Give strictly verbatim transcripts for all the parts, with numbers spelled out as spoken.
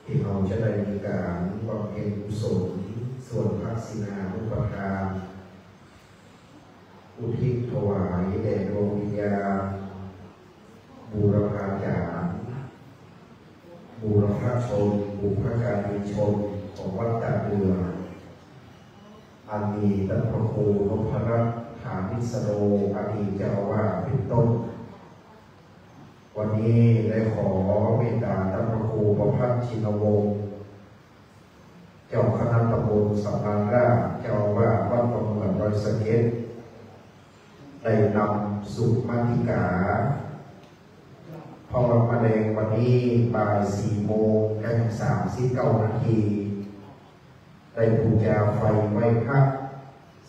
ตี้เฮาจะได้มีก๋านบำเพ็ญกุศล สวดพระสิณานุปทาน อุทิศถวายแด่ดวงวิญญาณ บูรพาจ๋ารย์ บูรพชน บุพการีชนของวัดตาเดือ อันมีต้านพระครูนพรัตน์ ฐานิสโล อดีตเจ้าอาวาสเป๋นต้น วันนี้ได้ขอเมตตาต้านพระครูประภัทรชินวงศ์ เจ้าคณะตำบลสำราญราษฎร์ เจ้าอาวาสวัดป่าเหมือดดอยสะเก็ด ได้นำสุมาติกา เพราะว่ามาแลงวันนี้บ่ายสี่โมงกับสามสิบเก้านาที ได้ปู๋จาไฟไหว้พระ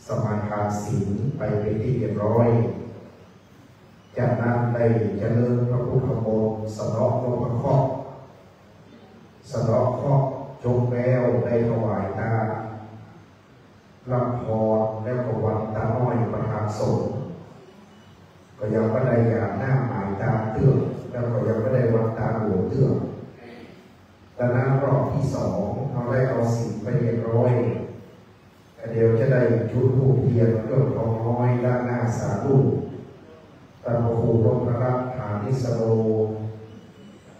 สมาทานศีลไปเป๋นตี้เรียบร้อย จากนั้นได้เจริญพระพุทธมนต์ สะเดาะนพเคราะห์ สะเดาะเคราะห์จบแล้วได้ถวายตาน รับพรแล้วก็วันตาน้อยประธานสงฆ์ ก็ยังบ่ได้หยามหน้าหมายตาเตื้อ แล้วก็ยังบ่ได้วันตาหลวงเตื้อ ดังนั้นรอบตี้สองเฮาได้เอาศีลไปเรียบร้อย ก็เดี๋ยวจะได้จุดธูปเทียนเครื่องทองน้อยด้านหน้าสาธุ ต้านพระครูนพรัตน์ ฐานิสโล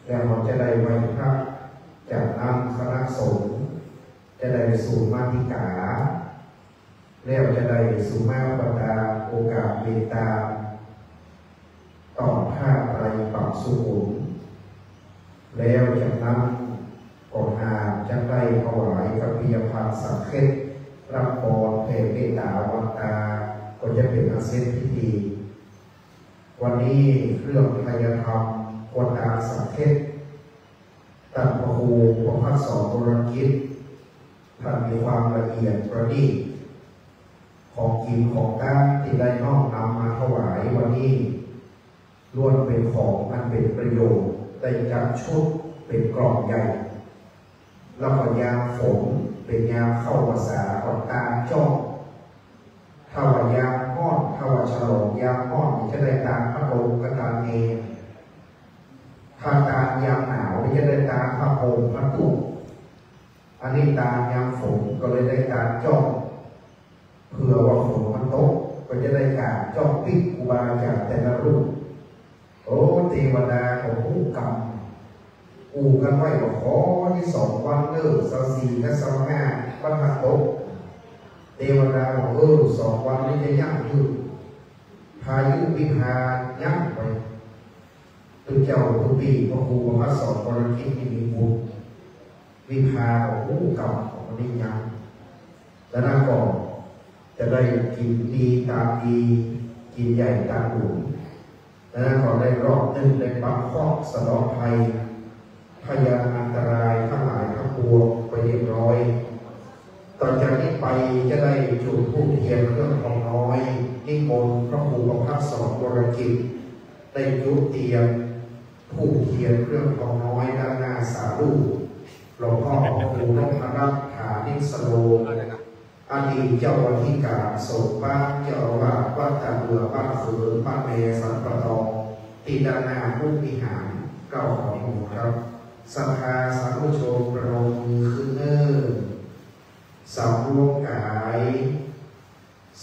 แล้วเฮาจะได้ไหว้พระ จากนั้นคณะสงฆ์จะได้สุมาติกา แล้วจะได้สุมาปตา โอกาสเมตตา ต่อผ้าไตรปรับสุขุม แล้วจากนั้นก็หากจะได้ถวายกัปปิยพันธ์สังเฆต รับพรแผ่เมตตาวันตา ก็จะเป๋นอันเสร็จพิธี วันนี้เรื่องไทยธรรมควรตางสังเฆต ต้านพระครูประภัสสร วรกิจ ต้านมีความละเอียดประณีต ของกิ๋นของตานตี้ได้น้อมนำมาถวายวันนี้ ล้วนเป๋นของอันเป๋นประโยชน์ ได้จัดชุดเป๋นกล่องใหญ่ แล้วก็ยามฝนเป๋นยามเข้าพรรษาก็ตานจ้อง ถ้าว่ายามฮ้อน ถ้าว่าฉลองยามฮ้อนนี่จะได้ตานผ้าโปงกับตานแอร์ ถ้าตานยามหนาวนี่จะได้ตานผ้าโปงผ้าตุ้ง อันนี้ตานยามฝนก็เลยได้ตานจ้อง เผื่อว่าฝนมันตก ก็จะได้กราบจ้องปิ๊กครูบาอาจ๋ารย์แต่ละรูป โอ้ เตวดาก็ฮู้กำ อู้กั๋นไว้ว่าขอตี้สองวันเน่อ ซาวสี่กับซาวห้า บ่าถ้าตก เตวดาว่า เออ สองวันนี้จะยั้งอยู่ พายุวิภายั้งไป ตุ๊เจ้าตุ๊ปี้พระครูประภัสสร วรกิจนี่มีบุญ วิภาก็ฮู้กำของคนนี้ยั้ง แล้วนั้นก็จะได้กิ๋นดีตานดี กิ๋นใหญ่ตานหลวง แล้วนั้นก็ได้รอบนึ่งได้ปรับเคราะห์สะเดาะภัย พยานอันตรายตังหลายตังปวงไปเรียบร้อย ต่อจากนี้ไปจะได้จุดธูปเทียนเครื่องทองน้อย นิมนต์พระครูประภัสสร วรกิจ ได้จุดเตียนธูปเทียนเครื่องทองน้อยด้านหน้าสาธุ หลวงพ่อพระครูนพรัตน์ ฐานิสโล อดีตเจ้าอธิการสงฆ์บ้าน เจ้าอาวาสวัดตาเดือบ้านเขิน บ้านแมสันป่าตอง ตี้ด้านหน้ามุกวิหาร เก้าขอนิมนต์ครับ ศรัทธาสาธุชนประนมมือขึ้นเน่อ สำรวมก๋าย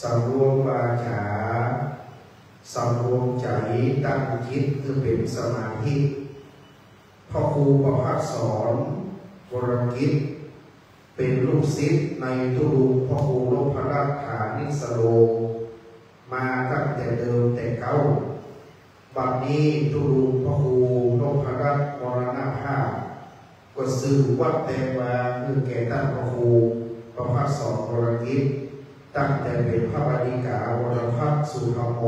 สำรวมวาจ๋า สำรวมใจ๋ ตั้งจิตหื้อเป๋นสมาธิ พระครูประภัสสร วรกิจ เป๋นลูกศิษย์ในตุ๊ลุงพระครูนพรัตน์ ฐานิสโล มาตั้งแต่เดิมแต่เก๊า บัดนี้ตุ๊ลุงพระครูนพรัตน์มรณภาพ ก็สืบวัดแตงวาหื้อแก่ต้านพระครูประภัสสร วรกิจ ตั้งแต่เป๋นพระบาสิกา วรพัฒน์ สุธรรมโม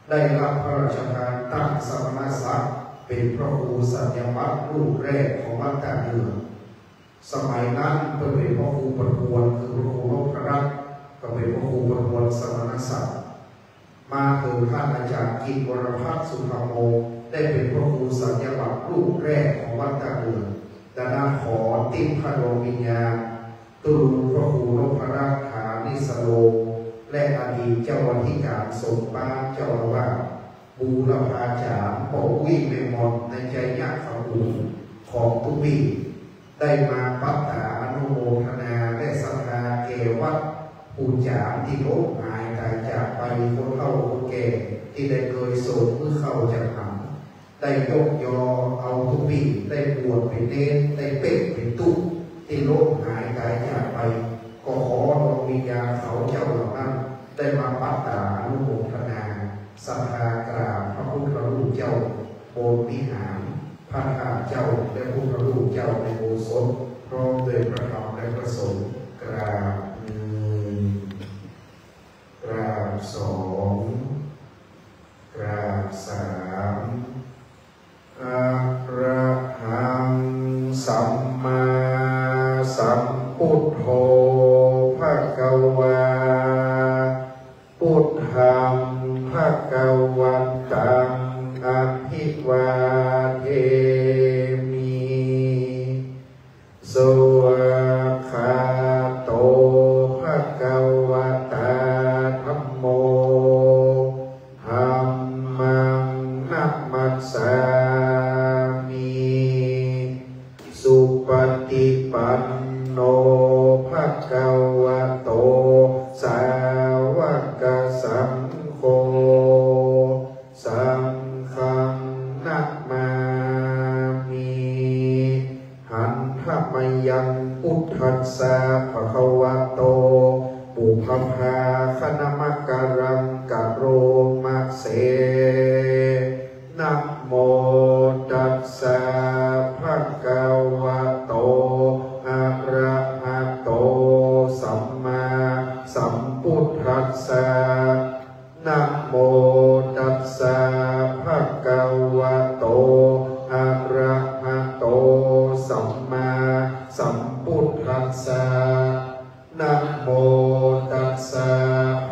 ได้รับพระราชทานตั้งสมณศักดิ์เป๋นพระครูสัญญาบัตรรูปแรกของวัดตาเดือ สมัยนั้นเปิ้นเป๋นพระครูประทวน คือพระครูนพรัตน์ก็เป๋นพระครูประทวนสมณศักดิ์ มาเถิงต้านอาจ๋ารย์กิจ วรพัฒน์ สุธรรมโม ได้เป๋นพระครูสัญญาบัตรรูปแรกของวัดตาเดือ ดังนั้นขอติ๊บพระดวงวิญญาณ ตุ๊ลุงพระครูนพรัตน์ ฐานิสโล และอดีตเจ้าอธิการสงฆ์บ้าน เจ้าอาวาส บูรพาจ๋ารย์ ป้ออุ๊ย แม่หม่อน ในไชยะขาวอุ๋งของตุ๊ปี้ ได้มาปัดต๋าอนุโมทนาและศรัทธาแก่วัตถุจ๋ารตี้ลบหายต๋ายจากไป คนเฒ่าคนแก่ตี้ได้เกยส่งมื้อเข้าจังหัน ได้ยกยอเอาตุ๊ปี้ ได้บวชเป๋นเณร ได้เป๊กเป๋นตุ๊ ตี้ลบหายต๋ายจากไป ก็ขอดวงวิญญาณเขาเจ้าเหล่านั้น ได้มาปัดต๋าอนุโมทนาศรัทธากราบพระพุทธรูปเจ้าบนวิหาร พระธาตุเจ้าและพุทธรูปเจ้าในอุโบสถ พร้อมด้วยพระธรรมและพระสงฆ์ กราบหนึ่ง กราบสอง กราบสาม อะระหัง สัมมาสัมพุทโธ ภะคะวา พุทธัง ภะคะวันตัง อะภิวาเทมิ สวากขาโต ภะคะวะตา ธัมโม ธัมมัง นะมัสสามิ สุปะติปันโน ภะคะวะโต สาวะกะสังโฆ สังฆัง นะมามิ หันทะมะยัง พุทธัสสะ ภะคะวะโต ปุพพา คะนะมะกะรัง กะโรมะเส นะโมตัสสะ ภะคะวะโต อะระหะโต สัมมาสัมพุทธัสสะ นะโมตัสสะ ภะคะวะโต อะระหะโต สัมมาสัมพุทธัสสะ นะโมตัสสะ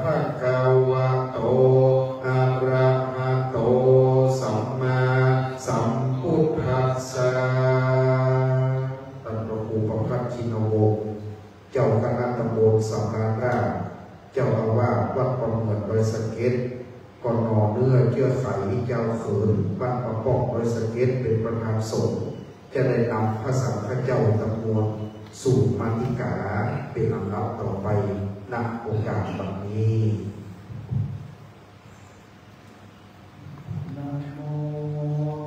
ภะคะวะโต อะระหะโต สัมมาสัมพุทธัสสะ ต้านพระครูประภัทร ชินวงศ์ เจ้าคณะตำบลสำราญราษฎร์ เจ้าอาวาสวัดป่าเหมือดดอยสะเก็ด ก็หน่อเนื้อเจื้อไข เจ้าเขินบ้านป่าป้องดอยสะเก็ด เป๋นประธานสงฆ์ จะได้นำพระสังฆเจ้าจำนวนสูงมาติกาเป๋นลำดับต่อไป ณ โอกาสบัดนี้ นะโม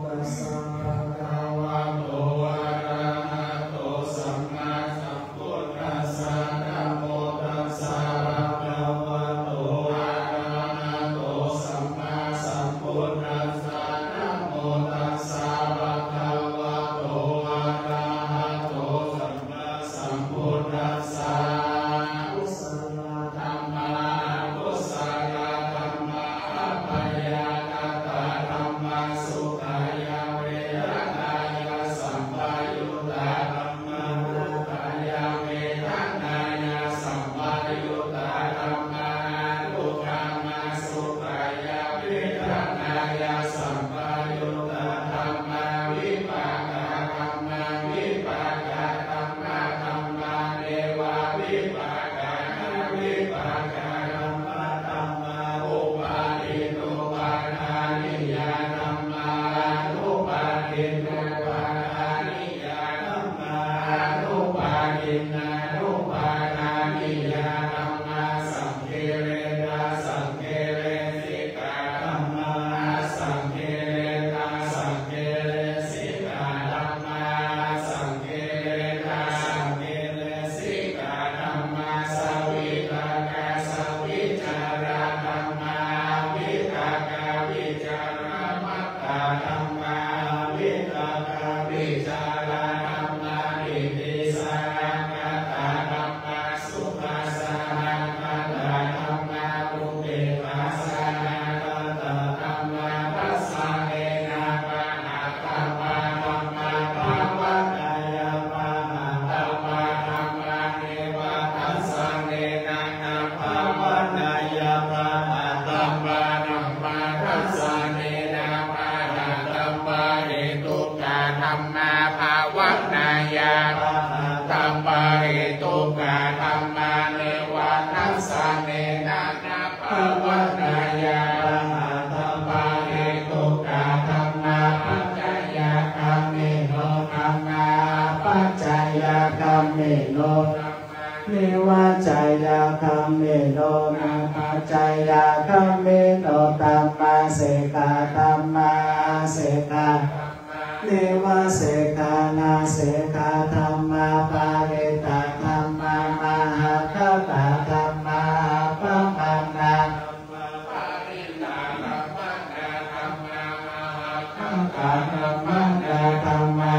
ตัสสะ ภะคะวะโต อะระหะโต สัมมาสัมพุทธัสสะ นะโมตัสสะ ภะคะวะโต อะระหะโต สัมมาสัมพุทธัสสะ นะโมตัสสะ ภะคะวะโต อะระหะโต สัมมาสัมพุทธัสสะ ธัมมา อกุศลธัมมา อัพยากตาธัมมา สุขายะเวทนายะสัมปยุตตาธัมมา ทุกขายะเวทนายะสัมปยุตตาธัมมา ทุกขามาสุขายะเวทนายะสัมปยุตตาธัมมา วิปากาธัมมา วิปากาธัมมาธัมมา เนวะวิปากานะ วิปากาธัมมาธัมมา อุปาทินนุปาทานิยาธัมมา อนุปาทินนุปาทานิยาธัมมา อนุปาทินนานุปาทานิยาธัมมา สัง เกเรนะ สังเกเรสิกาธัมมา สังเกเรนะ สังเกเรสิกาธัมมา สังเกเรนะ สังเกเรสิกาธัมมา สวิตกา สวิจาราธัมมา วิตกา วิจารามัตตาธัมมา วิตกา วิจาราธัมมา ปิติสหกตาธัมมา สุขสหกตาธัมมา อุเปกขาสหกตาธัมมา ทัสสะเนนะ ปะหะทัมมาธัมมา ภาวนายะ ปะหะทัมมาธัมมา เนวะทัสสะเนนะ นะภาวนายะ ปะหะทัมมาธัมมา ทัสสะเนนะ ปะหะทัมมา เหตุกาธัมมา ภาวนายะ ปะหะทัมมา เหตุกาธัมมา เนวะทัสสะเนนะ นะภาวนายะ ปะหะทัมมา เหตุกาธัมมา ปัจจัยคามิโนธัมมา ปัจจัย โน ธัมมา เนวะ ไชยะคัมมิโน นะปัจจยคัมมิโน ธัมมา เสกขะธัมมา อาเสกขะธัมมา เนวะ เสกขะ นะเสกขะธัมมา ปะริตตะธัมมา มหักขัตตะธัมมา อัปปมาณา ธัมมา ปะริตตะธัมมา ธัมมา มหักขัตตะธัมมา ธัมมา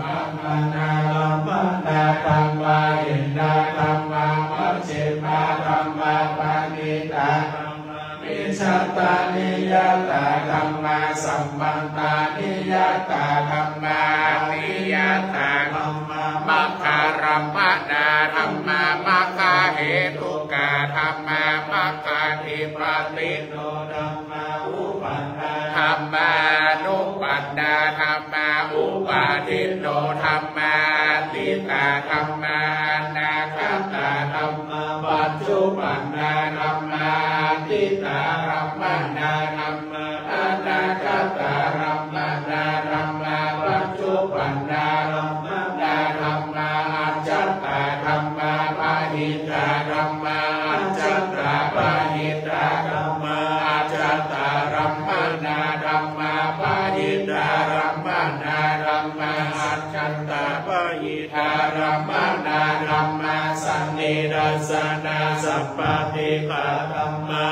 อัปปมาณา ธัมมา อัปปมาณาธัมมา หินนาธัมมา มัชฌิมาธัมมา ปะณีตาธัมมา มิจฉาตานิยาตาธัมมา สัมมัตตานิยาตาธัมมา อนิยาตาธัมมา มัคคารมมณาธัมมา มัคคเหตุกาธัมมา มัคคาธิปติโนธัมมา อุปันนาธัมมา อนุปันนาธัมมา อุปาทินโนธัมมา อาทิตตาธัมมา อนาคตาธัมมา ปัจจุปันนาธัมมา อาทิตตารัมมณาธัมมา อนาคตารัมมณาธัมมา ปัจจุปันนารัมมณาธัมมา อัจจตาธัมมา ปะหิตตาธัมมา อัจจตาปะหิตตาธัมมา อัจจตารัมมณาธัมมา ปะหิตตารัมมณาธัมมา อัจจตาปะหิตตารัมมณาธัมมา สะนิทัสสะนะสัปปาทิกาธัมมา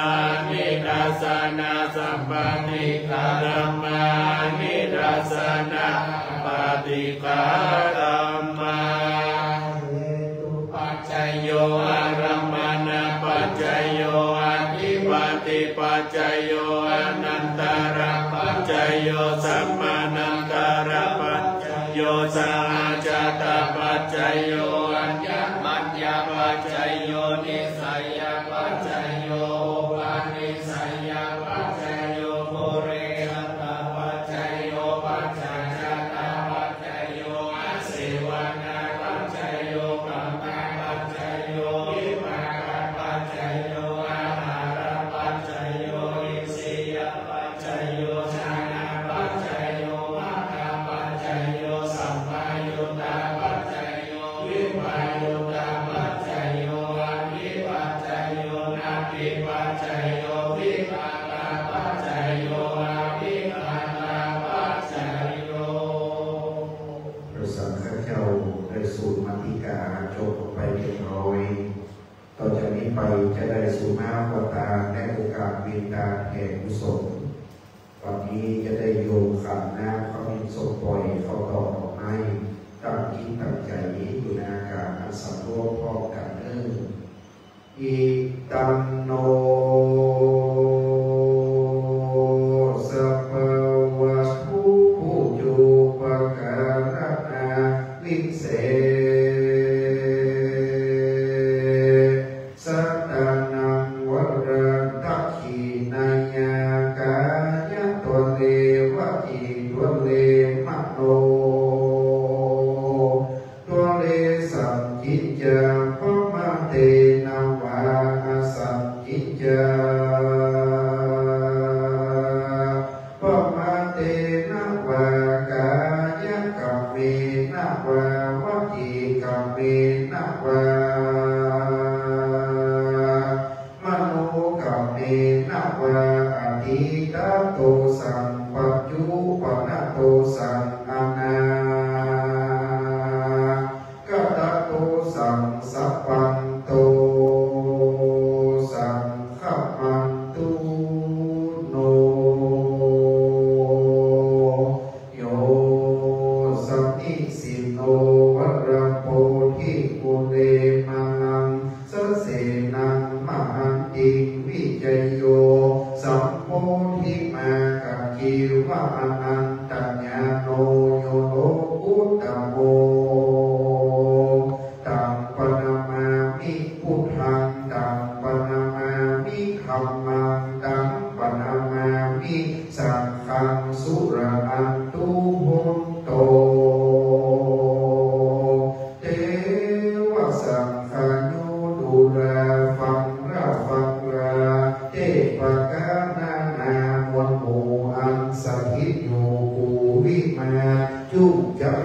นิทัสสะนะสัปปาทิกาธัมมา นิทัสสะนะสัปปาทิกาธัมมา เหตุปัจจโย อารัมมณปัจจโย อธิปติปัจจโย อนันตรปัจจโย สัมมานันตรปัจจโย สหชาตปัจจโย อัญญมัญญปัจจโย นิสสยปัจจโย อุปนิสสยปัจจโย ปุเรชาตปัจจโย ปัจฉาชาตปัจจโย อาเสวนาปัจจโย กรรมปัจจโย วิปากปัจจโย อาหารปัจจโย อินทรียปัจจโย ญาณปัจจโย มัคคปัจจโย สัมปยุตตปัจจโย วิปยุตตปัจจโย อธิปัจจโย นัตถิปัจจโย วิปากปัจจโย อวิคตปัจจโย พระสังฆเจ้าได้สูตรมาติกาจบไปเรียบร้อย ต่อจากนี้ไปจะได้สูตรมาขอตานในโอกาสเวียนตาแผ่กุศล วันนี้จะได้โยมขันน้ำขมิ้นส้มป่อยเข้าต่อดอกไม้ ตั้งจิตตั้งใจอยู่ในอาการอันสำรวมพร้อมกันเนิ่น อิทัณโน สะภะวะตุ ปูจุปะการะนา วิเส สะตานัง วะรัง ทักขิณายะ กายะ ทะเล วะจี ทะเล มโน ทะเล สัจจิจจะ ปะมะเตนะ วา อสัจ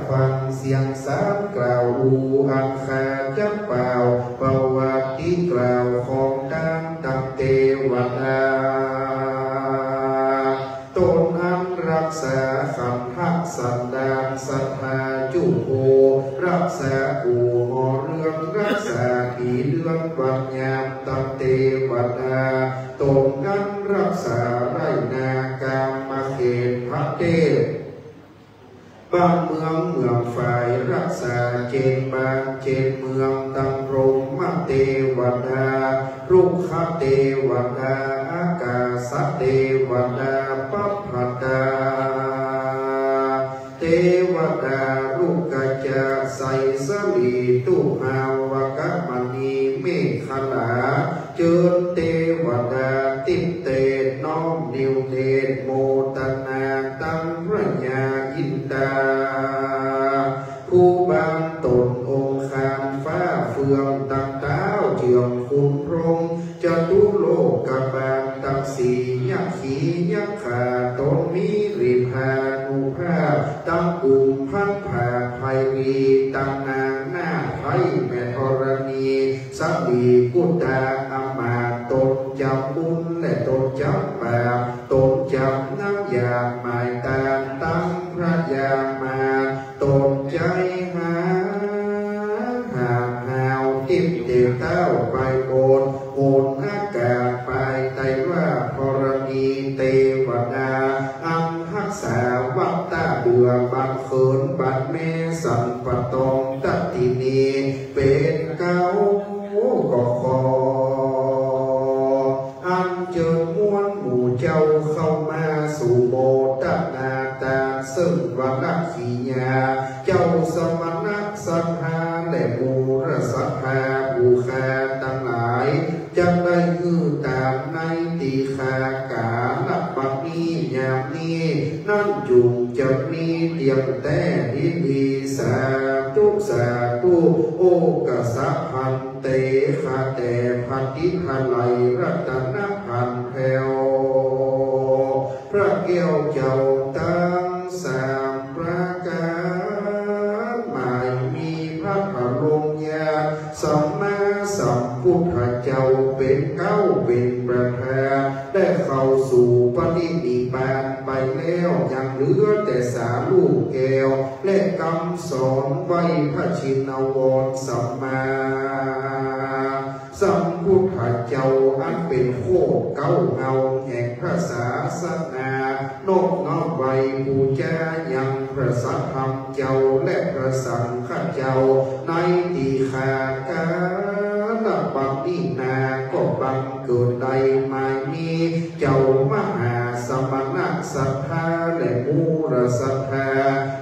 ฟังเสียงสารกล่าวอู้อันข้าจักเป่า ประวัติกล่าวของต้านตังเตวดา ต๋นอันฮักษาขันธะสันดานศรัทธาจุโภ ฮักษากู่หอเฮือน ฮักษาปีเดือนวันยามตังเตวดา ต๋นอันฮักษาไร่นากามเขตประเทศ บ้านเมืองเมืองฝาย ฮักษาเจนบ้านเจนเมืองตังพรหมเตวดา รุกขเตวดา อากาศเตวดา ปัพพตา เตวดา รุกขจา ไสสลี ตุหาวกมณีเมขลา เจิญเตวดา ติ๊บเตศน้อมนิวเนตร โมตนาตังพระยาอินทา ผู้บานต๋นองค์คานฟ้าเฟืองตังเต๊า เจืองคุณพรหมจตุโลกบาลตังสี่ ยักขียักขาต๋นมีฤทธานุภาพ ตังกุมพันธ์ผาไพรี ตังนางนาฏไพร่แม่ธรณี สลีกุตาอำมาตย์ ต๋นจ๋ำบุญและต๋นจ๋ำบาป ต๋นจ๋ำน้ำยาหมายตานตังพระยามา ต๋นใจ๋หา หาหาวติ๊บเตเต๊าไปบน หนอากาศไปไตว่าธรณีเตวดา อันฮักษาวัดต้าเดือบ้านเขินบ้านแม่สันปะตองตัตตินี เป๋นเก๊าก็ขอ อันเจิญมวลหมู่เจ้าเข้ามาสู่โมตนาตาน เซิ่งวรรณกิริยา เจ้าสมณะศรัทธาและหมู่ราชศรัทธาผู้ข้าตังหลาย จักได้หื้อตานในตี้ข้ากาละบัดนี้ยามนี้ นั้นจุ่งจะมีเตียงแต๊ดีหลี สาธุ สาธุ โอกัสสะภันเต ข้าแต่พระอินทร์ไตรรัตนพันแถว พระแก้วเจ้าตังสามประก๋าน หมายมีพระบรมญาณสัมมาสัมพุทธเจ้าเป๋นเก๊าเป๋นประธาน ได้เข้าสู่ปรินิพพานไปแล้ว ยังเหลือแต่สาลูกแก้ว และกำสอนไหว้พระชินวรสัมมาสัมพุทธเจ้า อันเป๋นโคตรเก๊าเฮาแห่งพระศาสนา นอบน้อมไหว้ปู๋จายังพระสัทธรรมเจ้าและพระสังฆเจ้า ในตี้ข้ากาละบัดนี้นา ก็บังเกิดได้หมายมี เจ้ามหาสมณะศรัทธาและหมู่ราชศรัทธา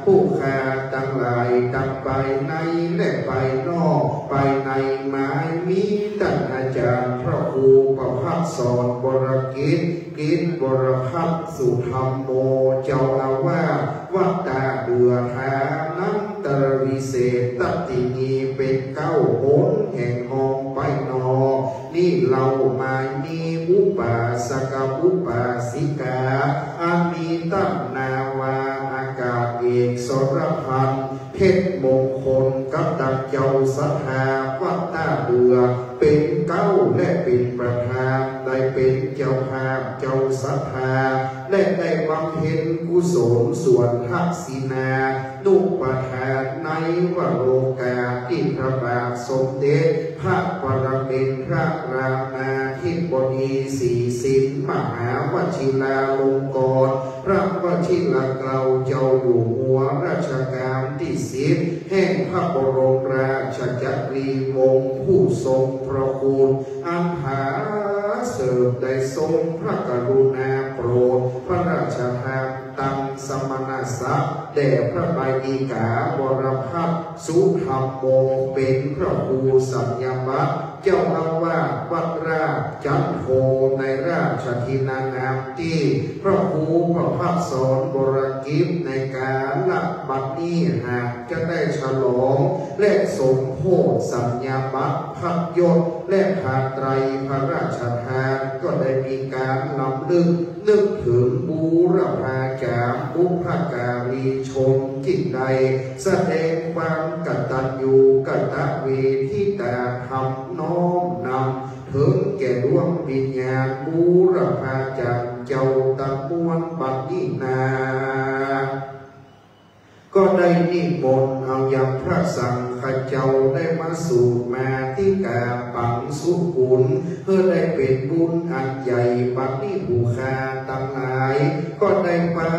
ผู้ข้าตังหลายตังภายในและภายนอก ภายในหมายมีต้านอาจ๋ารย์พระครูประภัสสร วรกิจ กิจวรพัฒน์ สุธัมโม เจ้าอาวาสวัดต้าเดือ ฐานันตรวิเศษณตัตตินี เป๋นเก๊าหนแห่งห้องไปนอก นี่เล่าหมายมีอุปาสกอุปาสิกา อันมีต้านนาวาอากาศเอกสรพันธ์ เพชรมงคล กับต้านเจ้าศรัทธาวัดต้าเดือ เป๋นเก๊าและเป๋นประธาน ได้เป๋นเจ้าภาพเจ้าศรัทธา และได้บำเพ็ญกุศลส่วนทักษิณานุปทาน ในวโรกาสตี้พระบาทสมเด็จพระปรเมนทรรามาธิบดีศรีสินมหาวชิราลงกรณ พระวชิรเกล้าเจ้าอยู่หัวรัชกาลตี้สิบ แห่งพระบรมราชจักรีวงศ์ ผู้ทรงพระคุณอันผาเสริฐ ได้ทรงพระกรุณาโปรดพระราชทานตังสมณศักดิ์แด่พระบายิกาวรพัฒน์ สุธัมโม เป๋นพระครูสัญญาบัตร เจ้าอาวาสวัดราชจันโท ในราชทินานามตี้ พระครูประภัสสร วรกิจ ในกาละบัดนี้หากจะได้ฉลองและสมโภชสัญญาบัตรพัดยศ และผ้าไตรพระราชทาน ก็ได้มีก๋านรำลึกนึกเถิงบูรพาจ๋ารย์ บุพการีชน จึงได้แสดงความกตัญญูกตเวทิตาธรรม น้อมนำเถิงแก่ดวงวิญญาณบูรพาจ๋ารย์เจ้าตังมวลบัดนี้นา ก็ได้นิมนต์เอายังพระสังฆเจ้าได้มาสูตรมาติกาปังสุกุล เพื่อได้เป๋นบุญอันใหญ่ บัดนี้ผู้ข้าตังหลาย ก็ได้ปา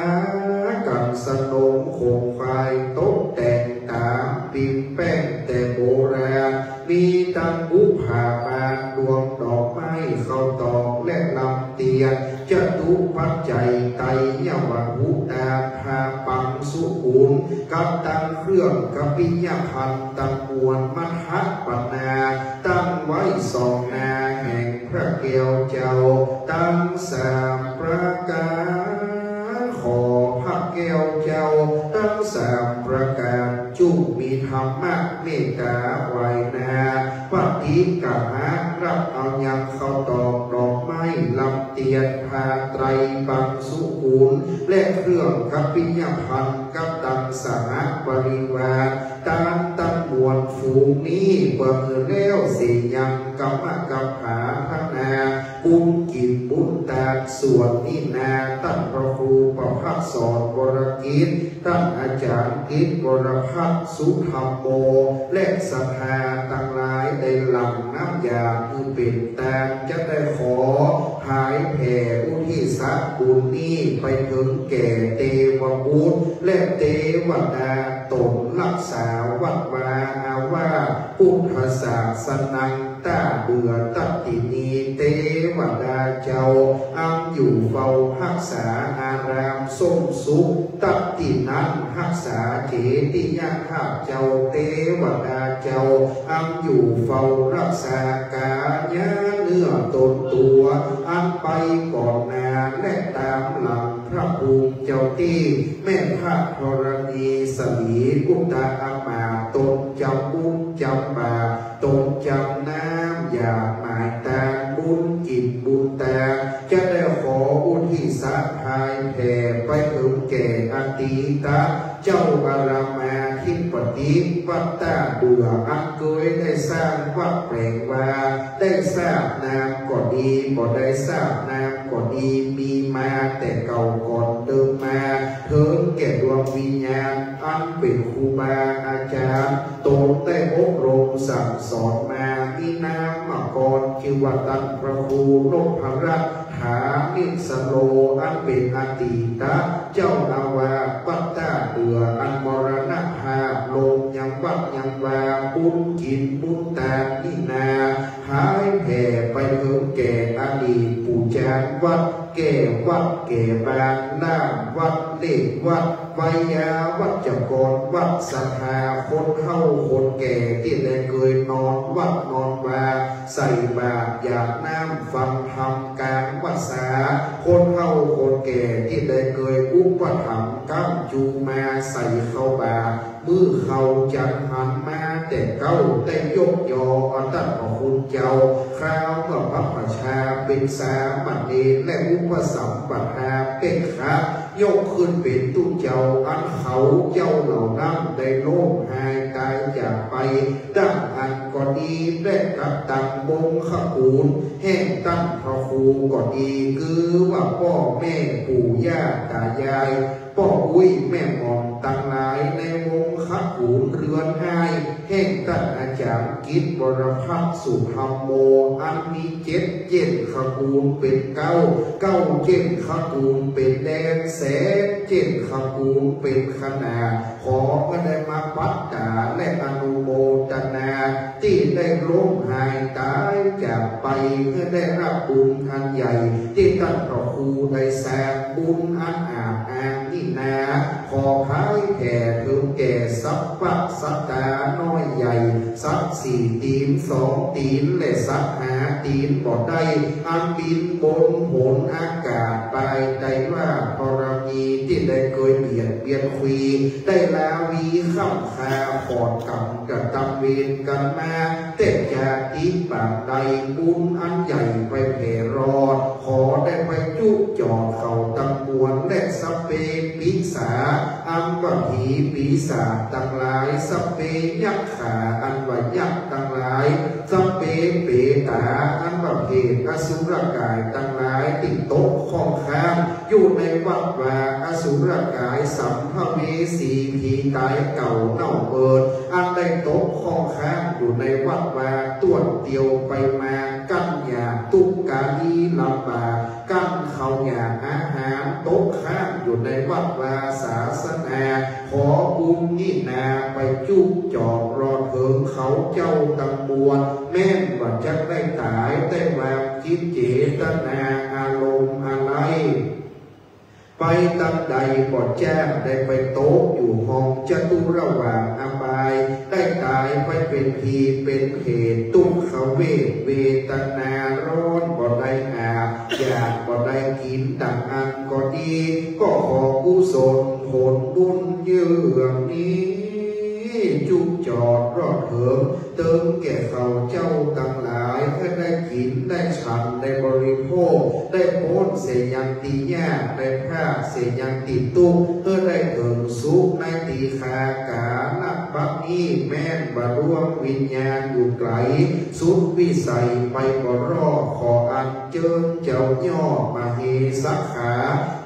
กั๋นสนมขงขวายตกแต่งต๋ามปิมแป้งแต่โบราณ มีตังอุภาบาท ดวงดอกไม้ ข้าวตอกและลำเตียน จตุปัจจัย ไตรยวหุตา ผ้าปังสุกุล กับตังเครื่องกัปปิยภัณฑ์ตังมวล มัทธปนา ตั้งไว้สองหน้าแห่งพระแก้วเจ้าตังสามประก๋าน ขอพระแก้วเจ้าตังสามประก๋าน จุ่งมีธรรมะเมตตาไหว้หน้า ปฏิกหะ รับเอายังข้าวตอกดอกไม้ลำเตียน ผ้าไตรปังสุกุล และเครื่องกัปปิยภัณฑ์ กับตังสหปริวาร ตามตังมวลฝูงนี้ เปื้อหื้อแล้วเสยังกรรมกัปปาทนา บุญกิ๋นบุญตาน ส่วนนี้นา ต้านพระครูประภัสสร วรกิจ ต้านอาจ๋ารย์กิจ วรภัทร สุธัมโม และศรัทธาตังหลาย ได้หลั่งน้ำหยาดหื้อเป๋นตาน จะได้ขอผายแผ่อุทิศบุญนี้ไปเถิงแก่เตวบุตร และเตวดาต๋นรักษาวัดวาอาวาส พุทธศาสนัง ต้าเดื่อตัตตินี เตวดาเจ้า อันอยู่เฝ้าฮักษาอารามส้มสุข ตัตตินั้น ฮักษาเจติยธาตุเจ้า เตวดาเจ้า อันอยู่เฝ้าฮักษากายะเนื้อต๋นตั๋ว อันไปก่อนหน้าและต๋ามหลัง พระภูมิเจ้าตี้ แม่พระธรณีสลี อุตตะอามาตย์ ต๋นจ๋ำบุญจ๋ำบาป ต๋นจ๋ำน้ำหยาดหมายตาน บุญกิ๋นบุญตาน จะได้ขออุทิศผายแผ่ไปเถิงแก่อตีตะเจ้าอารามาธิปติวัดต้าเดื่อ อันเกยได้สร้างวัดแปลงวา ได้ทราบนามก็ดี บ่ได้ทราบนามก็ดี มีมาแต่เก่าก่อนเดิมมา เถิงแก่ดวงวิญญาณ อันเป๋นครูบาอาจ๋ารย์ ต๋นได้อบรมสั่งสอนมา มีนามก่อนจื้อว่าต้านพระครูนพรัตน์ ฐานิสโล อันเป๋นอตีตะเจ้าอาวาสวัดต้าเดื่อ อันมรณภาพลงยังวัดยังวา บุญกิ๋นบุญตานนี้นา ผายแผ่ไปเถิงแก่อดีตปู่จารย์วัด แก่วัดแก่บ้าน ล่ามวัด เลขวัด ไวยาวัจกรวัด ศรัทธาคนเฒ่าคนแก่ตี้ได้เกยนอนวัดนอนวา ใส่บาตรหยาดน้ำฟังธรรมก๋างวัสสา คนเฒ่าคนแก่ตี้ได้เกยอุปถัมภ์ก๊ำจูมาใส่เข้าบาตร มื้อเข้าจันหันมาแต่เก๊า ได้ยกยอเอาต้านพระคุณเจ้า คราวเมื่อพระประชาเป๋นสามเณรและอุปสัมปทาเป๊กขะ ยกขึ้นเป๋นตุ๊เจ้า อันเขาเจ้าเหล่านั้นได้ล้มหายต๋ายจากไป ดังอั้นก็ดี และกับตังวงศ์ขกูลแห่งต้านพระครูก็ดี คือว่าป้อแม่ปู่ย่าต๋ายาย ป้ออุ๊ยแม่หม่อมตังหลายในวงศ์ขกูลเฮือนอ้าย แห่งต้านอาจ๋ารย์กิจวรภัทรสุธัมโม อันมีเจ็ดเจ้นขกูลเป๋นเก๊า เก๊าเจ้นขกูลเป๋นแดน แสนเจ้นขกูลเป๋นขนาด ขอก็ได้มาปัตตาและอนุโมทนา ตี้ได้ล้มหายต๋ายจากไป เพื่อได้ฮับบุญอันใหญ่ ตี้ต้านพระครูได้สร้างบุญอันอาจอ้างนี้นา ขอผายแผ่เถิงแก่สัพพะสัตตาน้อยใหญ่ สัตว์สี่ตี๋นสองตี๋น และสัตว์หาตี๋นบ่ได้ อันบินบนหนอากาศไป ได้ว่าธรณีตี้ได้เกยเบียดเบียนควี ได้ลาวีค่ำคา ขอดก๋รรมกระตำเวรกั๋นมา แต่จาติปางใด บุญอันใหญ่ไปแผ่รอด ขอได้ไปจุ๊จอดเขาตังมวล และสัพเพปิศาจ อันว่าผีปีศาจตังหลาย สัพเพยักขา อันว่ายักษ์ตังหลาย สัพเพเปตา อันว่าเปรตอสุรกายตังหลาย ตี้ตกข้องค้าง อยู่ในวัฏฏะ อสุรกาย สัมภเวสี ผีต๋ายเก่าเน่าเมิน อันได้ตกข้องค้างอยู่ในวัฏฏะ ต้วนเตียวไปมา กั้นอยาก ตุ๊กข์กาลีลำบาก กั้นเขาอยากอาหาร ตกค้างอยู่ในวัฏฏะศาสนา ขอบุญนี้นา ไปจุ๊จอดรอดเถิงเขาเจ้าตังมวล แม่นว่าจักได้ต๋าย แต่ว่าจิตเจตนาอารมณ์อะไร ไปตังใดบ่จ้าง ได้ไปตกอยู่ห้องจตุรวางอบาย ได้ต๋ายไปเป๋นผีเป๋นเปรต ตุ๊กขเวท เวทนาร้อนบ่ได้อาบ อยากบ่ได้กิ๋น ดังอั้นก็ดี ก็ขอกุศลผลบุญเยื่องนี้ จุ๊จอดรอดเถิง เติงแก่เขาเจ้าตังหลาย หื้อได้กิ๋นได้ฉัน ได้บริโภค ได้ป๊นเสยยังตี้ยาก ได้พรากเสยยังตี้ตุ๊กข์ หื้อได้เถิงสุขในตี้คากาละบัดนี้ แม่นว่าดวงวิญญาณอยู่ไก๋ สุดวิสัยไปบ่รอด ขออัญเจิญเจ้ายอดมเหสกขา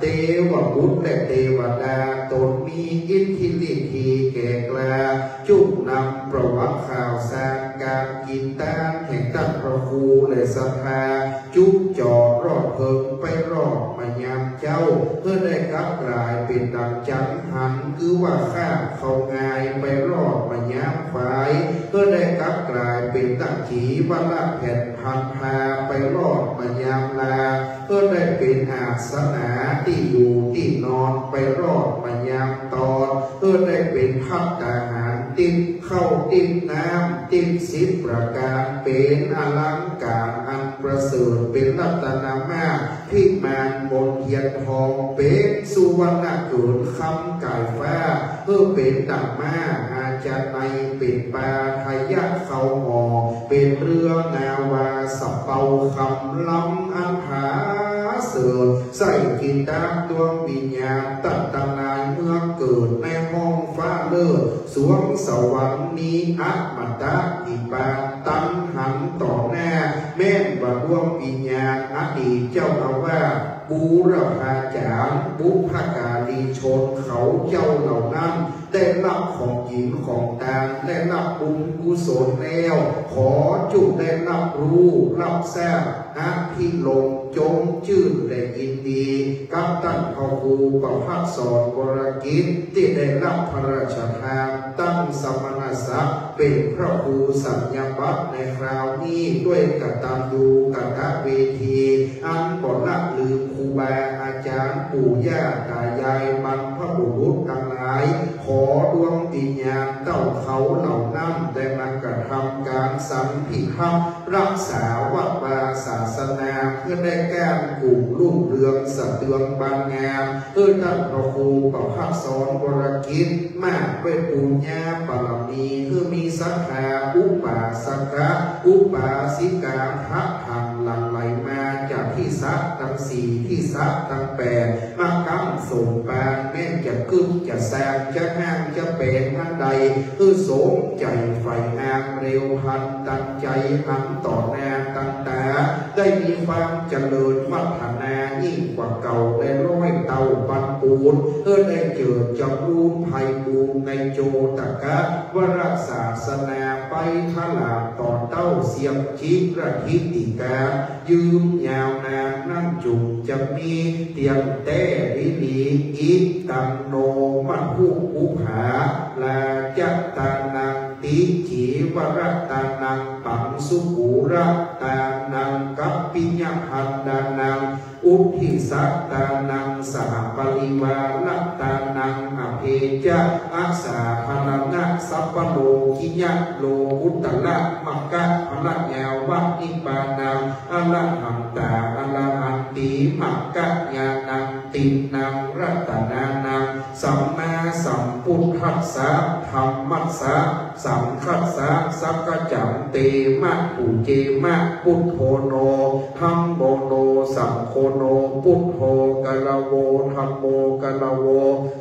เตวบุตรและเตวดา ต๋นมีอิทธิฤทธีแก่กล้า จุ่มนำประวัติข่าวสารก๋านกิ๋นตานแห่งต้านพระครูและศรัทธา จุ๊จอดรอดเถิงไปรอดมายามเจ๊า หื้อได้กลับก๋ายเป๋นดั่งจั๋นหัน คือว่าข้าเข้างาย ไปรอดมายามฝาย หื้อได้กลับก๋ายเป๋นดั่งจีวรแผ่น พันพาไปรอดมายามลา หื้อได้เป๋นอาสนะตี้อยู่ตี้นอนไปรอดมายามตอน หื้อได้เป๋นภัตตาหาร ติ๊บข้าวติ๊บน้ำ ติ๊บสิบประก๋าน เป๋นอลังก๋ารอันประเสริฐ เป๋นรัตนมาศ พิมานมนเทียนทอง เป๋นสุวรรณเกินคำก๋ายฟ้า หื้อเป๋นดั่งม้าอาชาไนย เป๋นปาทะยักเข้าหอ เป๋นเรือนาวาสะเปาคำลำอันผาเสริฐ ใส่กิตตังดวงวิญญาณ ตั๊ดตางนายเมืองเกิดในห้องฟ้าเลิศ สวงสวรรค์มีอมตะนิพพานตันหันต่อหน้า แม่นว่าดวงวิญญาณอดีตเจ้าอาวาส บูรพาจ๋ารย์ บุพการีชนเขาเจ้าเหล่านั้น ได้ฮับของกิ๋นของตาน ได้ฮับบุญกุศลแล้ว ขอจุ่มได้ฮับฮู้ฮับซาบ อภิรมย์จมจื้นและยินดี กับต้านพระครูประภัสสร วรกิจ ตี้ได้ฮับพระราชทานตั้งสมณศักดิ์ เป๋นพระครูสัญญาบัตรในคราวนี้ ด้วยกตัญญูกตเวที อันบ่ละลืมครูบาอาจ๋ารย์ ปู่ย่าต๋ายาย บรรพบุรุษตังหลาย ขอดวงวิญญาณเต้าเขาเหล่านั้น ได้มากระทำก๋านสังพิทักษ์รักษาวัดวาศาสนา หื้อได้ก้านกุ่งรุ่งเรืองสะเทืองบานงาม หื้อต้านพระครูประภัสสร วรกิจ มากด้วยปุญญาบารมี หื้อมีศรัทธาอุปาสกะ อุปาสิกา ทะลังไหลมาจากทิศตังสี่ ทิศตังแปด มาก้ำสมปาน แม่นจะกึ๊บจะแซง จะห้างจะแป๋งอันใด หื้อสมใจ๋ใฝ่อาง เร็วพลันตันใจ๋ อันต่อหน้าตันต๋า ได้มีความเจริญวัฒนายิ่งกว่าเก่าได้ร้อยเต้าปันปูน หื้อได้เจิดจ๋ำรูนไพบูลย์ในโจตกะวรศาสนาไปตลอดต่อเต้าเสี้ยงจิรทิฏฐิกาล ยืนยาวนานนั้นจุ่มจะมี เตี้ยงแต๊ดีหลี อิตังโน มะหุปุผา ราชะตานัง ติจีวรตานัง ปังสุกุรตานัง กัปปิยพันดานัง อุทธิสตานัง สหปริวารตานัง อเภจะ อสาธารณะ สัพพะโลกิยะ โลกุตตระ มัคคะผละญาวะนิพพานัง อรหันตา อรหันติ มัคคะญาณัง ติณณัง รัตนานัง สัมมาสัมพุทธัสสะ ภ ธัมมัสสะ สังฆัสสะ สักกัจจันเตมะ ปูเจมะ ปุทโธโน ธัมโมโน สังโฆโน ปุทโธ กะระโว ธัมโม กะระโว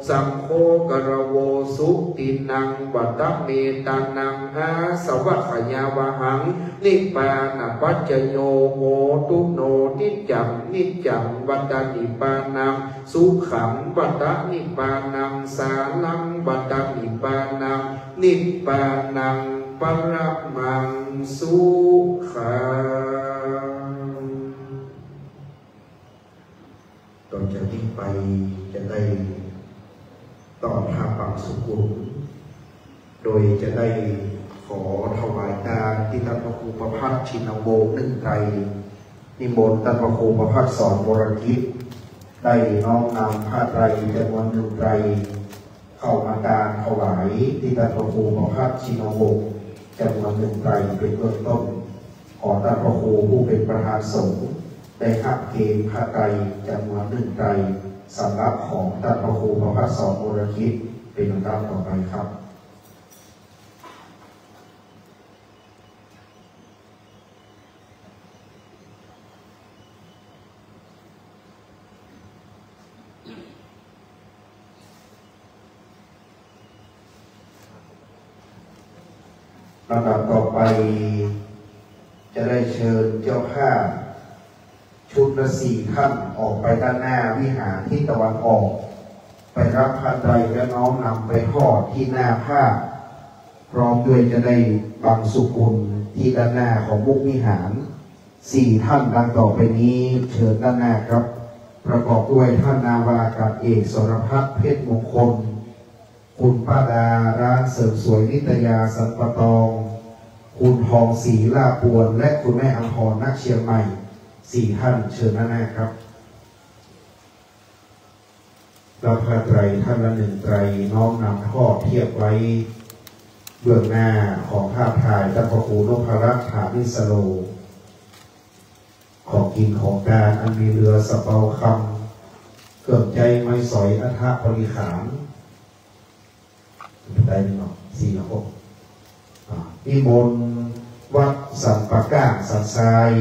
สังโฆ กะระโว สุติณัง วัตเมตานัง อาสวะขยาวหัง นิพพานะปัจจโย โหตุโน นิจจัง นิจจัง วัตนิพพานัง สุขัง วัตนิพพานัง สารัง วัตนิพพานัง นิพพานัง ปะระมัง สุขัง ต่อจากนี้ไปจะได้ต้อนรับบังสุกุล โดยจะได้ขอถวายตานตี้ต้านพระครูประภัชชินวงศ์หนึ่งไตร นิมนต์ต้านพระครูประภัชสรวรกิจ ได้น้อมนำผ้าไตรจำนวนหนึ่งไตร เข้ามาตานถวายตี้ต้านพระครูประภัชชินวงศ์จำนวนหนึ่งไตรเป็นเบื้องต้น ขอต้านพระครูผู้เป๋นประธานสงฆ์ได้ฮับเกณฑ์ผ้าไตรจำนวนหนึ่งไตร สำหรับของต้านพระครูประภัชสรวรกิจ เป๋นลำดับต่อไปครับ ลำดับต่อไป จะได้เชิญเจ้าภาพชุดละสี่ท่านออกไปด้านหน้าวิหารทิศตะวันออก ไปรับผ้าไตรและน้อมนำไปทอดที่หน้าพระ พร้อมด้วยจะได้บังสุกุลที่ด้านหน้าของมุขวิหาร สี่ท่านดังต่อไปนี้ เชิญด้านหน้าครับ ประกอบด้วยท่านนาวาอากาศเอกสรพัฒน์ เพชรมงคล คุณป้าดา ร้านเสริมสวยนิตยา สันป่าตอง คุณทองศรี ลาดปวน และคุณแม่อำพร ณ เชียงใหม่ สี่ท่านเชิญด้านหน้าครับ รับผ้าไตรท่านละหนึ่งไตร น้อมนำทอดเทียบไว้เบื้องหน้าของภาพถ่ายต้านพระครูนพรัตน์ ฐานิสโล ของกิ๋นของตานอันมีเหลือสะเปาคำ เครื่องใจ๊ไม้สอย อัฐบริขาร ได้ไหมเนาะ สี่หก อ่า นิมนต์วัดสันป่าก้างสันทราย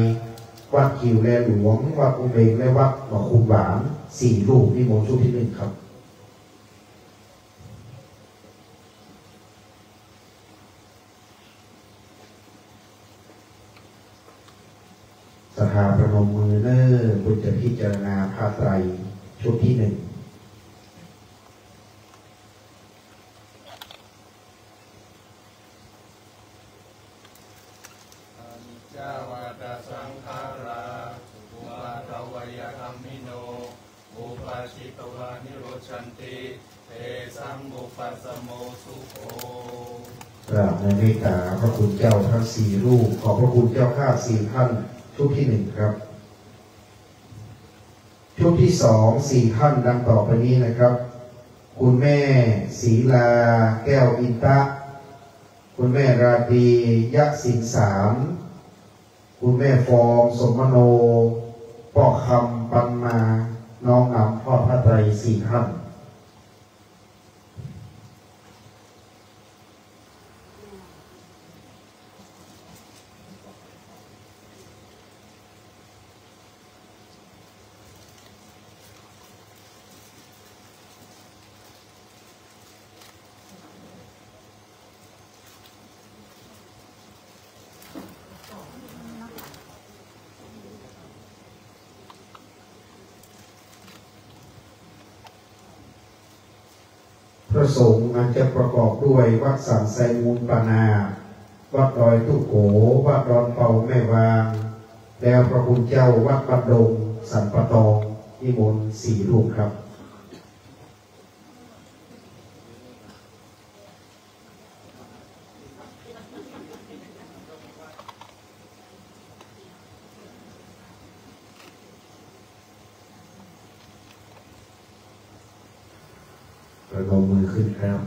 วัดกิ่วแลหลวง วัดอุเบง และวัดหนองขุนหวาน สี่รูป นิมนต์ชุดที่หนึ่งครับ ศรัทธาประนมมือเน่อ เปิ้นจะพิจารณาผ้าไตรชุดที่หนึ่ง อนิจจาวัตตสังขารา อุปาทวยธัมมิโน อุปาทิตวานิรุจฉันติ เตสังวุปปาสโมสุโข กราบในเมตตาพระคุณเจ้าทั้งสี่รูป ขอบพระคุณเจ้าภาพสี่ท่าน ชุดที่หนึ่งครับ ชุดที่สอง สี่ท่านดังต่อไปนี้นะครับ คุณแม่ศรีลา แก้วอินทะ คุณแม่ราตรี ยะสิงสาร คุณแม่ฟอง สมมโน ป้อคำ ปันมา น้อมนำทอดผ้าไตรสี่ท่าน พระสงฆ์อันจะประกอบด้วยวัดสันไซมูลปานา วัดดอยตุ๊โก วัดดอนเปาแม่วาง แล้วพระคุณเจ้าวัดบ้านดง สันป่าตอง นิมนต์สี่รูปครับ ประนมมือขึ้นครับ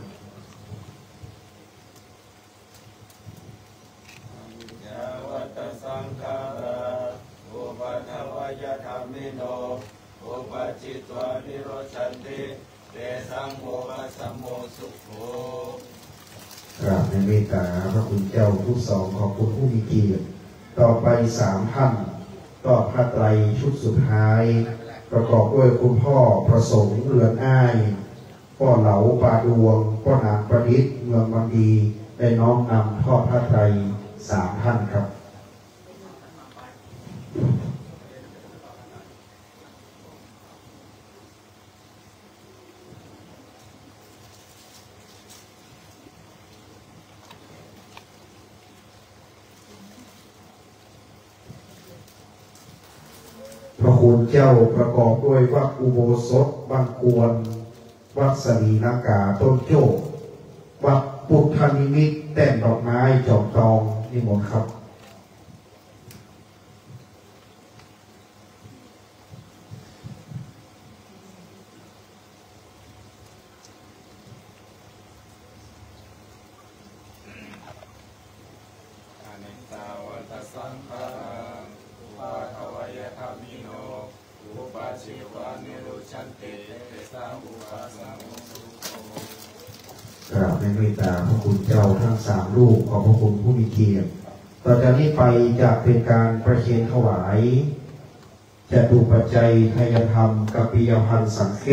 อนิจจาวัตตสังขารา อุปาทวยธัมมิโน อุปาทิตวานิรุจฉันติ เตสังวุปปาสโมสุโข กราบในเมตตาพระคุณเจ้าทุกสอง ขอบคุณผู้มีเกียรติ ต่อไปสามท่าน ทอดผ้าไตรชุดสุดท้าย ประกอบด้วยคุณพ่อประสงค์ เรือนอ้าย ป้อเหลา ปาดวง ป้อหนาน ประดิษฐ์ เมืองมอนดี ได้น้อมนำทอดผ้าไตรสามท่านครับ พระคุณเจ้าประกอบด้วยวัดอุโบสถ บ้านกวน วัดสะหลีลังกา ต้นโจ้ วัดพุทธนิมิต แต้มดอกไม้ จอมตอง นิมนต์ครับ Aniccā vata saṅkhārā, uppādavayadhammino, uppajjitvā nirujjhanti, tesaṃ vūpasamo sukho. กราบในเมตตาพระคุณเจ้าทั้งสามรูป ขอบพระคุณผู้มีเกียรติ ต่อจากนี้ไปจะเป็นการประเคนถวาย จตุปัจจัยทายธรรม กัปปิยพันธ์สังเฆ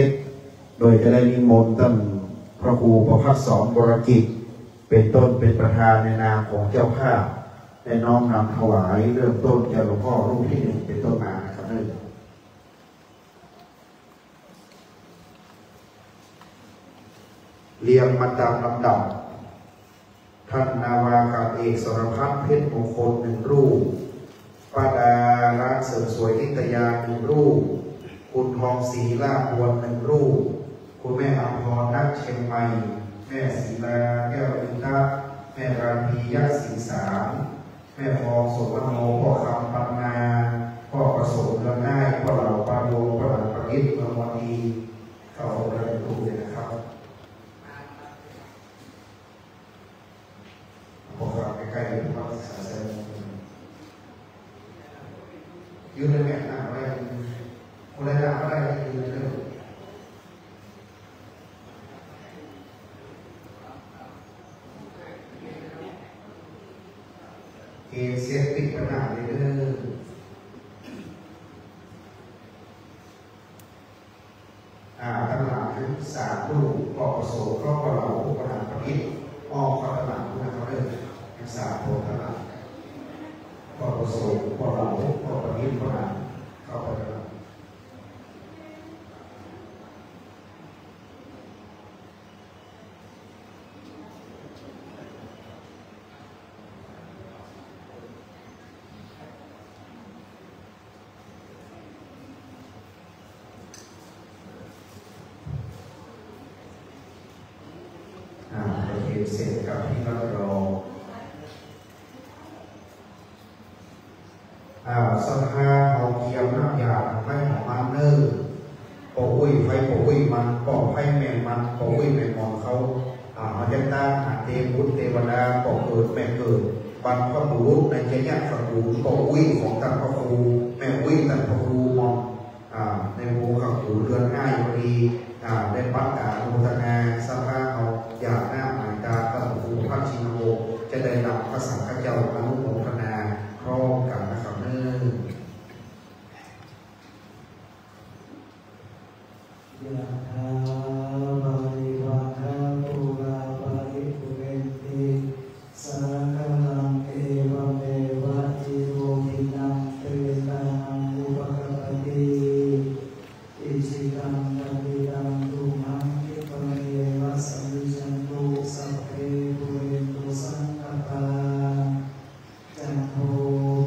โดยจะได้นิมนต์ต้านพระครูประภัสสร วรกิจ เป็นต้น เป็นประธานในนามของเจ้าภาพ ได้น้อมนำถวาย เริ่มต้นจากหลวงพ่อรูปที่หนึ่งเป็นต้นมานะครับ เรียงมาตามลำดับ ท่านนาวาอากาศเอกสรพัฒน์ เพชรมงคล หนึ่งรูป ป้าดา ร้านเสริมสวยนิตยา หนึ่งรูป คุณทองศรี ลาดบวน หนึ่งรูป คุณแม่อำพร ณ เชียงใหม่ แม่ศรีลา แก้วอินทะ แม่ราตรี ยะศรีสาร แม่ฟอง สมมโน พ่อคำ ปันนา พ่อประสงค์ เรือนอ้าย ป้อเหลา ปาดวง ป้อหนาน ประดิษฐ์ เมืองมอนดี เข้าองค์ละหนึ่งรูปเลยนะครับ พวกเราใกล้ๆ อยู่ที่วัดศึกษาชัยมงคล ยืนเลยแม่ นั่งอะไร คนละนั่งอะไร ยืนเลย เกณฑ์เสร็จปิดปัญหาเลยเด้อ อ่า ตังหลังสามรูป ป้อประสงค์ ป้อเหลา ป้อหนาน ประดิษฐ์ อ้อมเข้าตังหลังนะครับเด้อ ทั้งสามคนตังหลัง ป้อประสงค์ ป้อเหลา ป้อประดิษฐ์ ป้อหนาน เข้าไปตังหลัง อ่า ประเคนเสร็จกับที่รับรอง อ่า ศรัทธาเฮาเกียมน้ำยาของใผของมันเน่อ ป้ออุ๊ยใผป้ออุ๊ยมัน ป้อใผแม่มัน ป้ออุ๊ยแม่หม่อนเขา อ่า เฮาจะตั้งหาเตบุตรเตวดา ป้อเกิดแม่เกิด บรรพบุรุษในจะยะตระกูล ป้ออุ๊ยของต้านพระครู แม่อุ๊ยต้านพระครูหม่อน อ่า ในวงขังหูเรือนอ้ายพอดี อ่า ได้ปัดกาอนุโมทนา ศรัทธาเฮาหยาดน้ำหมายตาต้านพระครูพระชินวงศ์ จะได้นำพระสังฆเจ้าอนุโมทนาพร้อมกั๋นนะครับเน่อ Yathā vārivahā pūrā paripūrenti sāgaraṃ, evameva ito dinnaṃ petānaṃ upakappati. Icchitaṃ patthitaṃ tumhaṃ khippameva samijjhatu, sabbe pūrentu saṅkappā, cando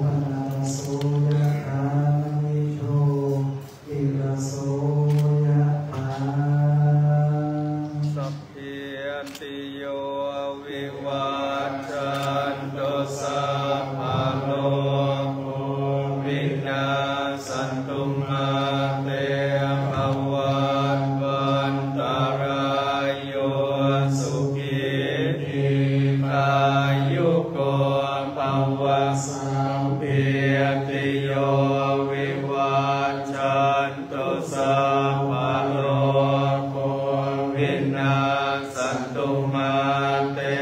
paṇṇaraso yathā, maṇi jotiraso yathā. Sabbītiyo vivajjantu, sabbarogo vinassantu, mā te bhavatvantarāyo, sukhī dīghāyuko bhava. Sabbītiyo vivajjantu, sabbarogo vinassantu, mā te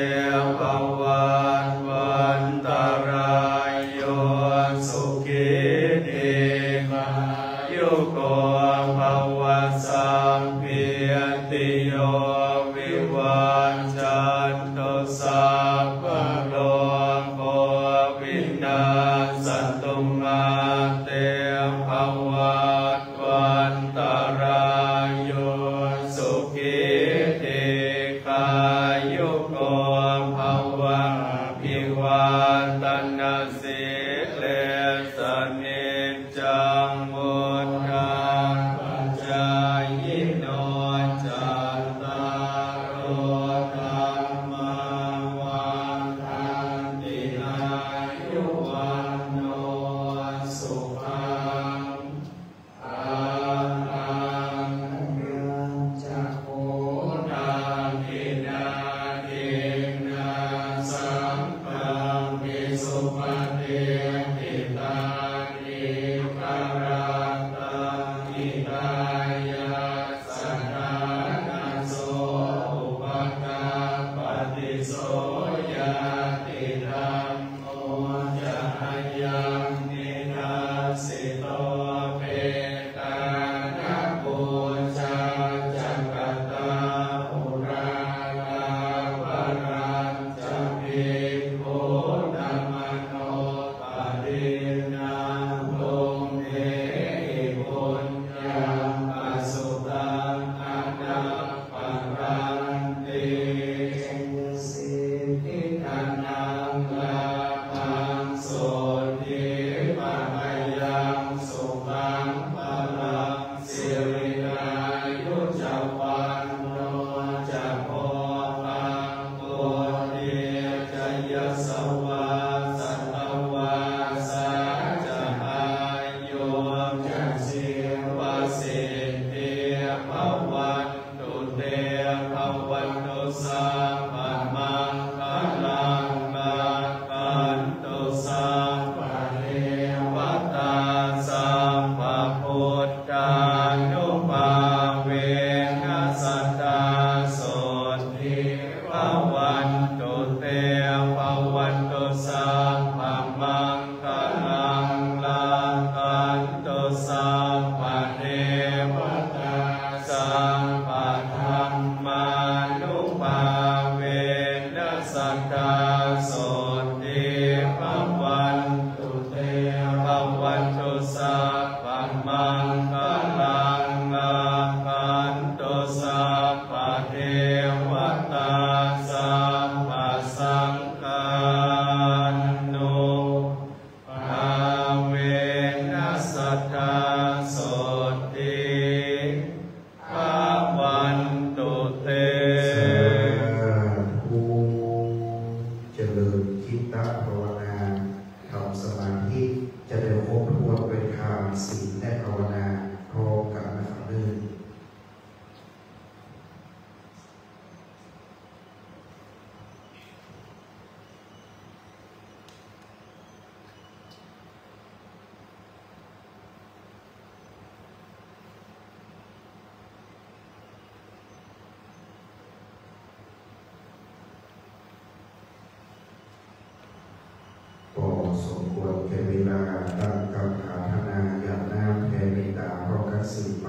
ภวัตวันตะราโย สุขี ดีฆายุโก ภวะ สัพพีติโย วิวัจจันตุ สัพพะโรโค วินัสสะตุ มา เต ภวัตวันตะราโย สุขี ดีฆายุโก ภวะ อภิวาทะนะสีลิสสะ นิจจัง วุฑฒาปะจายิโน จัตตาโร ธัมมา วัฑฒันติ อายุ วัณโณ สุขัง พะลัง ปัญจโข ทักขิณาทินนา สังฆัมปิ สุปะฏิฏฐิตัง อีกะรัตตัง หิตายะสะ ฐานะโส อุปะกัปปะติ โส ญาติธัมโม จะ อายัง นิทัสสิโต เปตานะ ปูชา จะ กะตา อุราคา วะรัญ จะ ภิกขูนะ มะโน ปะทินนา ตุมเหหิ ปุญญัง ปะสุตัง อะนัปปะรันติ สิทธิ ธนัง ลาภัง โสตถี พะยัง สุขัง พะลัง สิริ อายุ จะ วัณโณ จะ โภคัง ปุตติ จะ ยะสะวา สัตวาสา จะ อายุ จะ จีวะสิทธิ ภวันตุ เต ภะวันตุ สัพพะมังคะลัง รักขันตุ สัพพะเดวะตา สัพพะพุทธานุภาเวนะ สะทา โสตถี ภะวันตุ เต ภะวันตุ สัพพะมัง คะลัง รักขันตุ สัพพะเดวะตา สัพพะธัมมานุภาเวนะ สะทา โสตถี ภะวันตุ เต ภะวันตุ สัพพะมังคะลัง รักขันตุ สัพพะเดวะตา สัพพะสังฆานุ ภาเวนะ สะทา โสตถี ภะวันตุ เต สาธุ เจริญจิตตภาวนา ทำสมาธิ จะได้ครบถ้วนด้วยทาน ศีล และภาวนา พร้อมกันนะครับเด้อ ก็สมควรแก่เวลา ตั้งกำอาราธนา หยาดน้ำแผ่เมตตาพร้อมกันสืบไป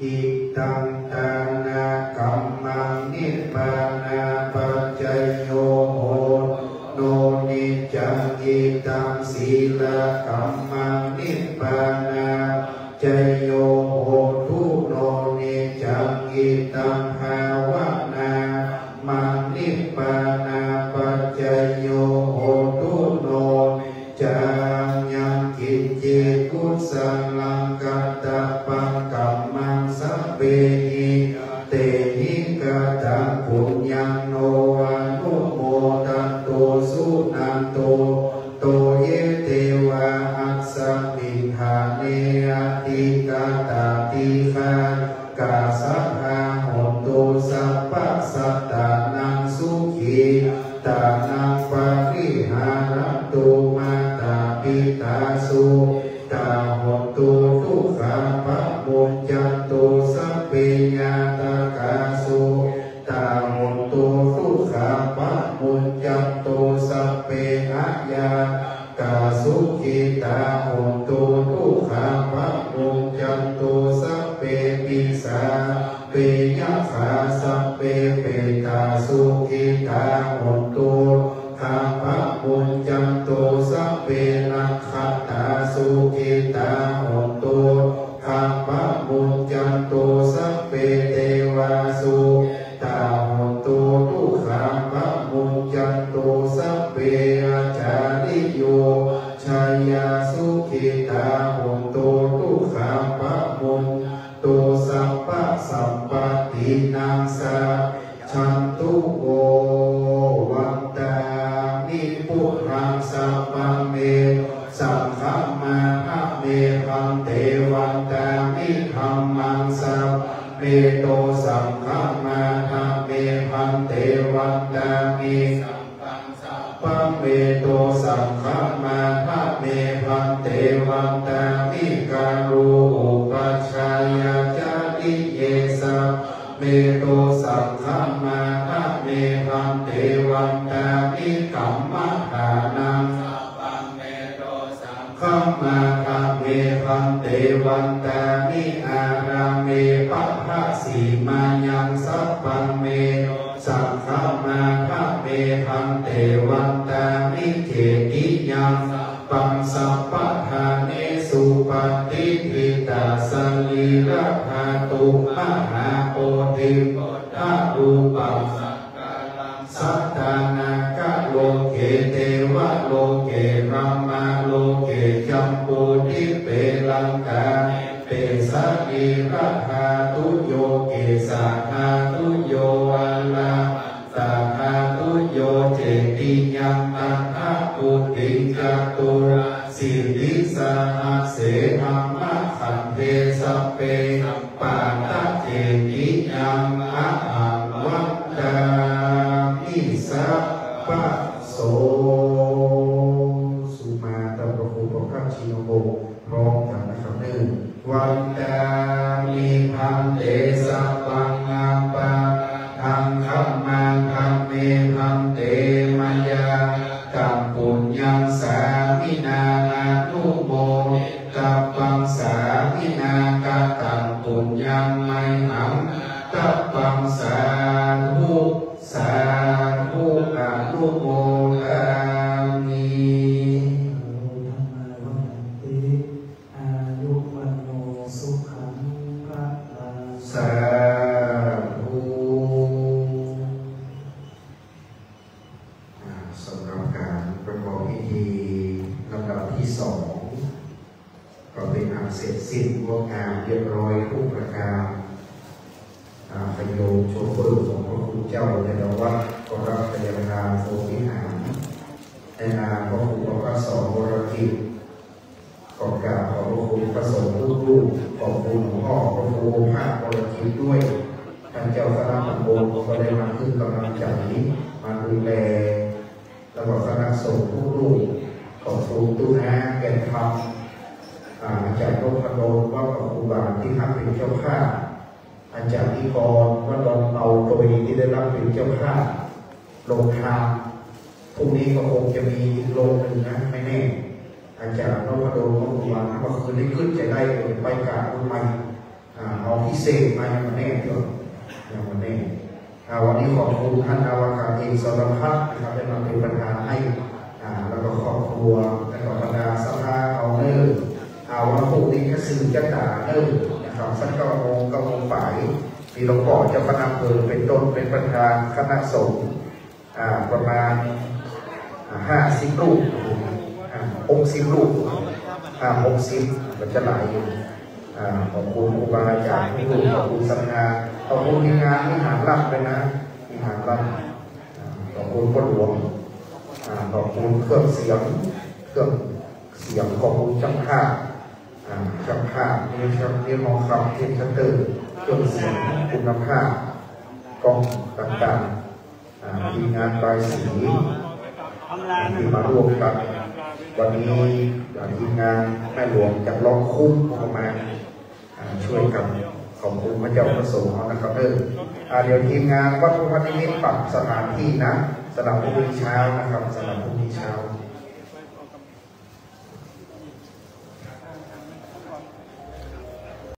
Idaṃ dānakammaṃ nibbānapaccayo hotu no niccaṃ. Idaṃ sīlakammaṃ nibbānapaccayo hotu no niccaṃ. Idaṃ bhāvanākammaṃ nibbānapaccayo hotu no niccaṃ. Yaṅkiñci kusalaṃ kattabbaṃ kammaṃ sabbehi katehi kataṃ puññaṃ no anumodantu suṇantu bhonto ye devā asmiṃ ṭhāne adhigatā dīghārāsabhā hontu sabbasattānaṃ sukhī tānaṃ pariharantu. Mātā pitā sukhitā hontu dukkhā pamuñcantu. Sabbe ñātakā sukhitā hontu dukkhā pamuñcantu. มุญจันตุ สัพเพ อะญาตากา สุขิตา หอนตุ ทุกขา ปะ มุญจันตุ สัพเพ ปิสา เป ยะถา สัพเพ เปตา สุขิตา หอนตุ ขา ปะ มุญจันตุ สัพเพ นักขัตตา สุขิตา หอนตุ ขา ปะ มุญจันตุ สัพเพ เตวา สุขิตา หอนตุ ทุกขา ปะ มุญจันตุ สัพเพ อาจาริโย ชายา สุขิตา หอนตุ ทุกขา ปะ มุญ ตุ สัพพะสัมปะตินัง สา จันตุ โว วันตามิ พุทธัง สัพพัง เม สังฆัม มาทะเม พันเต วันตามิ ธัมมัง สัพพัง เม โต สังฆัม มาทะเม พันเต วันตามิ สัพพัง เม โต สังฆัม มาทะเม พันเต วันตามิ กาโร อุปัชฌายา จาริเย สัพพัง เม โต สังฆัม มาทะเม พันเต วันตามิ กัมมะฐานัง สัพพัง เม โต สังฆัม มาทะเม พันเต วันตามิ อาราเม ปะทะสีมายัง สัพพัง เม โต สังฆัม มาทะเม พันเต วันตามิ เจติยัง สัพพัง สัพพะทาเนสุ ปะฏิฏฐิตา สะรีระธาตุ มหาโพธิ พุทธรูปัง สักการัง สัตตา นาคโลเก เตวะโลเก บรหมะโลเก จัมปูทิปเป ลังกา เป สะรีระธาตุโย เกสาธาตุโย อะระหันตาธาตุโย เจติยัง กันทะปูติง จตุราสีติสหัสเส ธัมมะขันเท สัพเพ สัปปาทะ เจติยัง อะหัง วันตามิ สัพพะโส สุมา ต้านพระครูประภัชชิโนวงศ์ พร้อมกั๋นนะครับเนาะ วันตามิ พันเต สัพพัง อัปปะราธัง ขัมมาทะเม พันเต มะยา ตัง ปุญญัง สามินา อนุโมทิตัปปัง สามินา กะตัง ปุญญัง มะยหัง ตัปปัง สาธุ สาธุ อนุโมทามิ ธัมมา วัฑฒันติ อายุ วัณโณ สุขัง พะลัง สาธุ อ่า สำหรับก๋านประกอบพิธีลำดับตี้สอง ก็เป๋นอันเสร็จสิ้นงดงามเรียบร้อยกู้ประก๋าน อ่า โยมโชเฟอร์ของพระคุณเจ้าในวัดก็รับไทยทานโสภิหาร ในนามพระครูประภัชสร วรกิจ ก็กราบขอบพระคุณพระสงฆ์ทุกรูป ขอบคุณหลวงพ่อพระครูโอภาส วรกิจ ด้วย ต้านเจ้าคณะตำบลก็ได้มาหื้อกำลังใจ๋ มาดูแล แล้วก็คณะสงฆ์ทุกรูป ขอบคุณตุ๊น้าแก่นธรรม อ่า อาจ๋ารย์นพดล วัดพระครูบา ตี้ฮับเป๋นเจ้าภาพ อาจ๋ารย์นิกร วัดดอนเตา โดยตี้ได้ฮับเป๋นเจ้าภาพ โฮงทาน พรุ่งนี้ก็คงจะมีอีกโฮงนึ่งนะ ไม่แน่ อาจ๋ารย์นพดล วัดพระครูบา เมื่อคืนนี้กึ๊ดใจ๋ได้ เดี๋ยวไปกราบองค์ใหม่ อ่า เอาพิเศษมา ยังบ่แน่เตื้อ ยังบ่แน่ อ่า วันนี้ขอบคุณต้านนาวากาเอกสรพัฒน์นะครับ ได้มาเป๋นประธานให้ อ่า แล้วก็ครอบครัว แล้วก็บรรดาศรัทธาเฮาเน่อ อ่า วันพูกนี้ก็สืบจะต๋าเน่อนะครับ สักเก้าโมง เก้าโมงป๋าย มีหลวงป้อเจ้าคณะอำเภอเป๋นต้น เป๋นประธานคณะสงฆ์ อ่า ประมาณ อ่า ห้าสิบรูป อ่า หกสิบรูป อ่า หกสิบ ก็จะหลายอยู่ อ่า ขอบคุณครูบาอาจ๋ารย์ทุกรูป ขอบคุณศรัทธา ขอบคุณทีมงานวิหารร่ำด้วยนะ วิหารร่ำ อ่า ขอบคุณป้อหลวง อ่า ขอบคุณเครื่องเสียง เครื่องเสียง ขอบคุณช่างภาพ อ่า ช่างภาพ นี่ช่าง นี่ทองคำ เทพชัตเตอร์ เครื่องเสียงคุณภาพ กล้องต่างๆ อ่า ทีมงานบายสี อ่า ตี้มาร่วมกั๋น วันนี้ อ่า ทีมงานแม่หลวงจากร้องคุ้มก็มา อ่า ช่วยกั๋น ขอบคุณพระเจ้าพระสงฆ์เฮานะครับเน่อ อ่า เดี๋ยวทีมงานวัดพุทธนิมิตปรับสถานที่นะ สำหรับพรุ่งนี้เช้านะครับ สำหรับพรุ่งนี้เช้า